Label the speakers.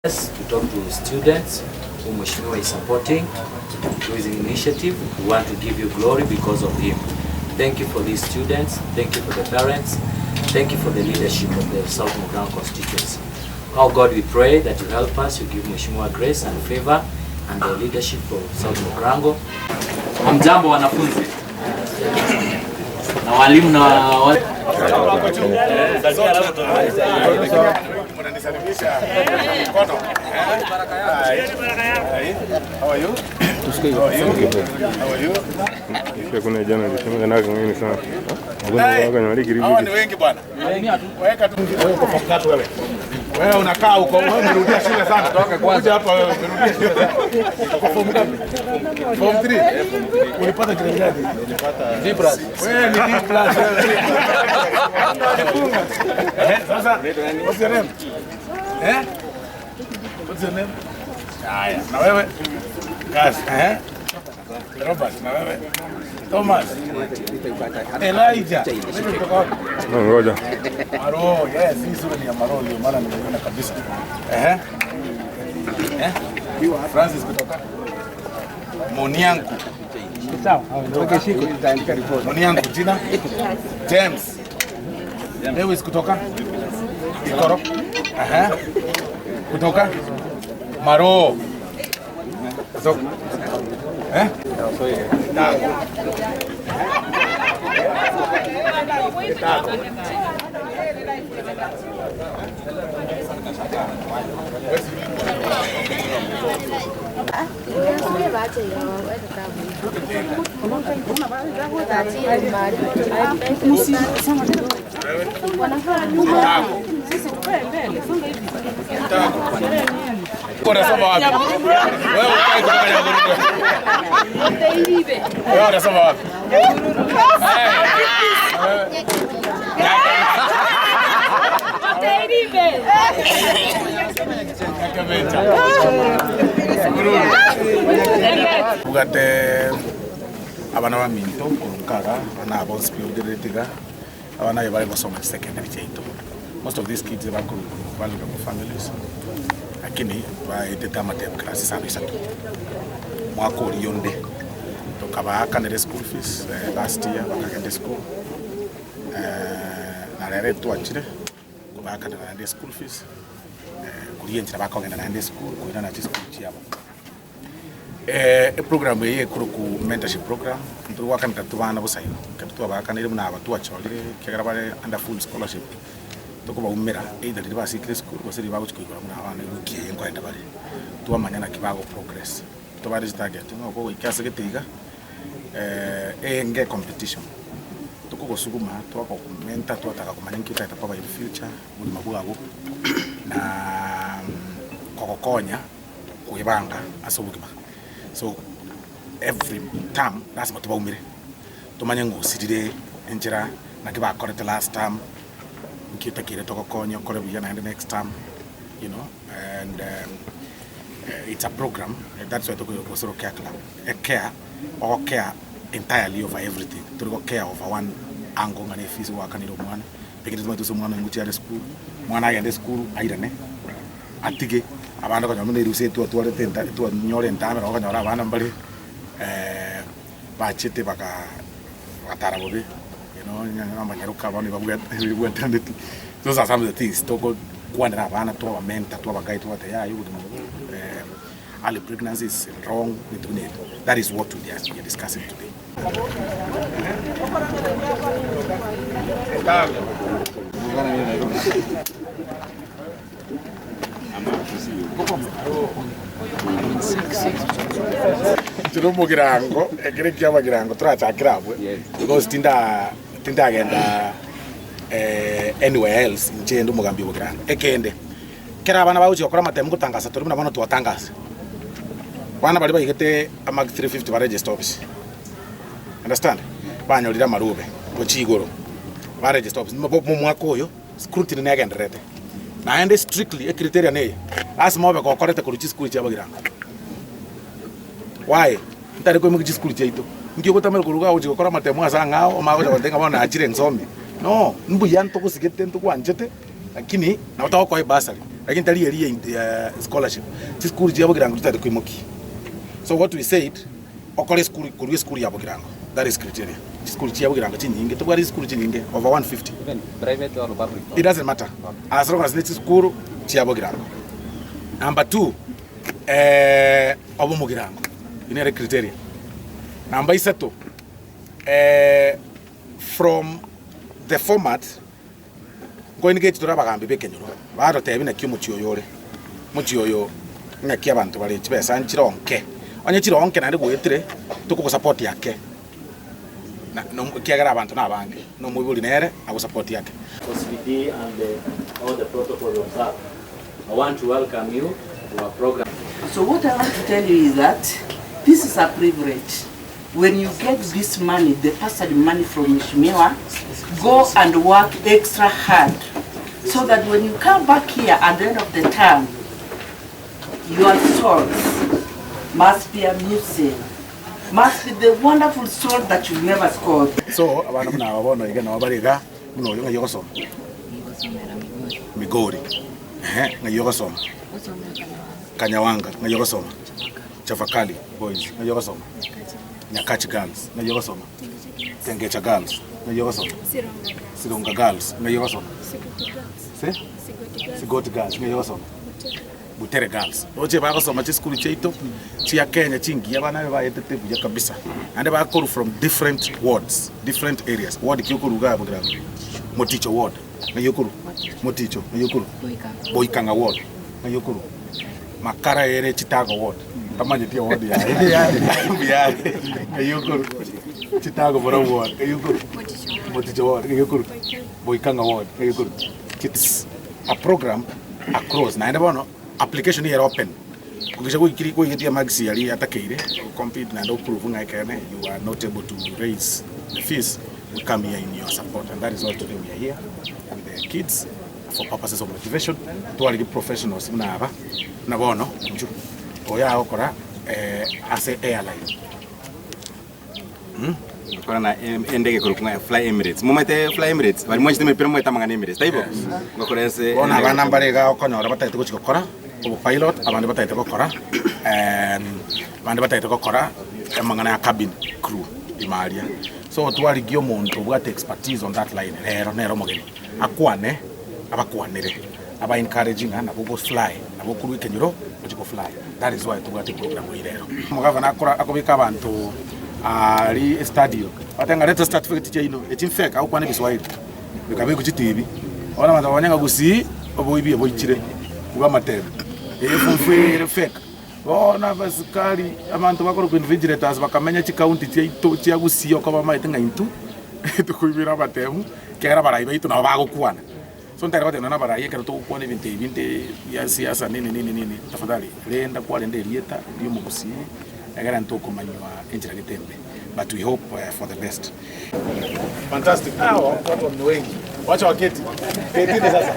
Speaker 1: To talk to students who Mheshimiwa is supporting through his initiative. We want to give you glory because of him. Thank you for these students. Thank you for the parents. Thank you for the leadership of the South Mugirango constituency. Oh God, we pray that you help us, you give Mheshimiwa grace and favor and the leadership of South Mugirango. Hamjambo wanafunzi na walimu na wa...
Speaker 2: Kuna jana alisema na ngine sana.
Speaker 3: Hawa ni wengi bwana. Weka tu wewe uko form tatu wewe. Wewe unakaa huko, wewe umerudia shule sana. Toka kwanza hapa wewe umerudia shule sana. Uko form ngapi? Form 3. Ulipata grade gani? Nilipata D+. Wewe ni D+. wewe. Eh, sasa what's your name? Eh? What's your name? Haya, na wewe? Kazi, eh? Robert, na wewe? Thomas. Elijah. Wewe kutoka wapi?
Speaker 2: Ngoja.
Speaker 3: Maro, yes, hii sura ni ya Maro ndio maana nimeiona kabisa. Ehe. Eh? Francis kutoka Moniangu. Moniangu jina? James. Lewis kutoka Ikoro. Ehe. Kutoka Maro. Kutoka Eh? Unasoma wapi? Wewe ukai kutoka Nyahururu. Wewe unasoma wapi? Bugate abana baminto korwa nkaga abana abo nsipiugerereti iga abana aye bare gosoma chisecondary chiaito most of these kids bakorwa korwa vulnerable families lakini baetete amatemu class isano isato mwaka oria onde tokabaakanera eschool fees last year bakagenda eschool na rero etwachire kobaakanera naende eschool fees koria enchera bakogenda naende esukuru koirana chisukuru chiabo. Eprogram eye ekorokwa mentorship program, ntori goakanera tobana bosa igo, ekero twabaakanire buna aba twachorire ekiagera bare under full scholarship, tokobaumera either riria basikire esukuru gose riria bagochia koigora buna abana ewiki eye nkoenda bare, twamanya naki bago progress. Tobare chitarget ng'a okogoika ase gete iga, enge ecompetition, tokogosuguma twakomentor twataka komanya nki otagete koba in future. Obogima bwabo na kogokonya kwebanga ase obogima. So every term lasima tobaumere tomanye ng'a osirire enchera naki bakorete last term, nki otakeire togokonye okore buya naende next term you know and it's a program that's why tokoirwa Osoro Care Club, e care ogokea entirely over everything tori gokea over one angle ng'a ne efees gwakanire omwana. Pengine tomanyete gose omwana oyo ngochia are esukuru, omwana agende esukuru airane, atige abande okonyora buna erusa eye twatwarete enta twanyora entambe nabo okonyora abana mbare bachete baka bagatara bobe you know onye amanyaroka bono babwate babwataneti. Those are some of the things togokwanera abana twabamenta twabaguide twabatebia yaya obogima obo early pregnancy is wrong ebinto buna ebio. That is what we are we are discussing today. Inche nomogirango, ekero ekia abagirango torachakere abwe, because tinda tindagenda anywhere else, inche inde omogambi obogirango. Ekende, ekero abana bagochia gokora amatemu ngotangasa tore buna bono twatangasa, abana baria baigete amark 350 baregister office. Understand? Banyorire amarube gochia igoro, ba register office. Momwaka oyo, scrutiny negendererete. Naende strictly ecriteria neye, lasima obe gokorete korwa chisukuru chia abagirango. Why? Ntari koimokia chisukuru chiaito. Nki ogotamera korwa igaa ogochia gokora amatemo ase ang'ao, omanye gocha gontebia ng'a bono nachire nsome. No, mbuya ntogosigete ntogwanchete, lakini nabo togokoa ebursary. Lakini tari eria ya scholarship, chisukuru chia Bogirango totari koimokia. So what we said, okore esukuru korwa esukuru ya Bogirango, that is criteria. Chisukuru chia Bogirango chinyinge, tobwate chisukuru chinyinge over 150.
Speaker 1: Even private or public?
Speaker 3: It doesn't matter as long as ne chisukuru chia Bogirango. Number two, eh, obe omogirango, eyio nere criteria. Number isato, eh, from the format Nkoinigeti tore abagambi b'ekenyoro, barotebi naki omochie oyo ore. Omochie oyo ng'aki abanto bare chibesa nchironke, onye chironke naende goetire tokogosupport ake na ekiagera abanto nabange, na omoibori nere agosupport ake.
Speaker 1: OCPD and the all the protocols observed. I want to welcome you to our program.
Speaker 4: So what I want to tell you is that this is a privilege. When you get this money, the bursary money from Mheshimiwa, go and work extra hard so that when you come back here at the end of the term, your souls must be amusing, must be the wonderful soul that you've never scored.
Speaker 3: So abana buna aba bono iga nabo bare iga, buna oyo ng'ai ogosoma? Migori. Ehe, ng'ai ogosoma? Kanyawanga. Ng'ai ogosoma? Chavakali boys. Ng'ai ogosoma? Nyakach girls. Ng'ai ogosoma? Tengecha girls. Ng'ai ogosoma? Sironga girls. Ng'ai ogosoma? Si? Sigoti girls. Ng'ai ogosoma? Butere girls. Roche bagosoma chisukuru chiaito chia Kenya chingiya abana abe baetete buya kabisa. Naende bakorwa from different wards, different areas. Ward ki okorwa iga abwo Moticho ward. Ng'ai okorwa? Moticho. Ng'ai okorwa? Boikang'a ward. Ng'ai okorwa? Makara ere Chitago ward. Ntamanyeti eward yaye. Mbuya are. Ng'ai okorwa? Chitago Borabu ward. Ng'ai okorwa? Moticho ward. Ng'ai okorwa? Boikang'a ward. Ng'ai okorwa? It's a program across. Naende bono application nigo ere open. Kogecha goikiri goigetie amarks aria atakeire, compete naende oprove ng'a ekeene you are not able to raise the fees, we come here in your support and that is why today we are here with the kids for purposes of motivation, twarigi professionals buna aba, buna bono inchuo oyo agokora ase airline.
Speaker 5: Ngokora na endege ekorokwa ng'a Fly Emirates. Momanyete Fly Emirates? Baria mwanchete emepira momanyete amang'ana Emirates, taibo? Ngokora ase
Speaker 3: Bono
Speaker 5: endege
Speaker 3: abana mbare iga okonyora batagete gochia gokora obopilot, abande batagete gokora abande batagete gokora amang'ana ya cabin crew ime aria. So twarigia omonto obwate expertise on that line rero nere omogeni, akwane abakwanere, aba encourage ng'a nabo ogo fly, nabo okorwa ekenyoro ochie go fly. That is why tobwate eprogram eye rero. Omogavana akora akobeka abanto aria estadio, abatebia ng'a reta certificate chiaino, echi mfake agokwana egeswahili, bikabekwa chitibi, bono abanto bakonya ng'a gusii oboibi oboichire bwa amatebe, efunfu eye ere fake. Bono abasikari, abanto bakorokwa invigilators bakamenya chicounty chiaito chia Gusii oko bamaete ng'a intwe tokoibera abatemu, ekiagera abarai baito nabo bagokwana. So ntari goteba nonye nabarai ekero togokwana ebinto ebi binde bia siasa nini nini nini, tafadhali renda kwarenda erieta ria omogusii egere ntokomanywa enchera gete embe but we hope for the best. Fantastic. Hawa watu ni wengi. Wacha waketi. Ketini sasa.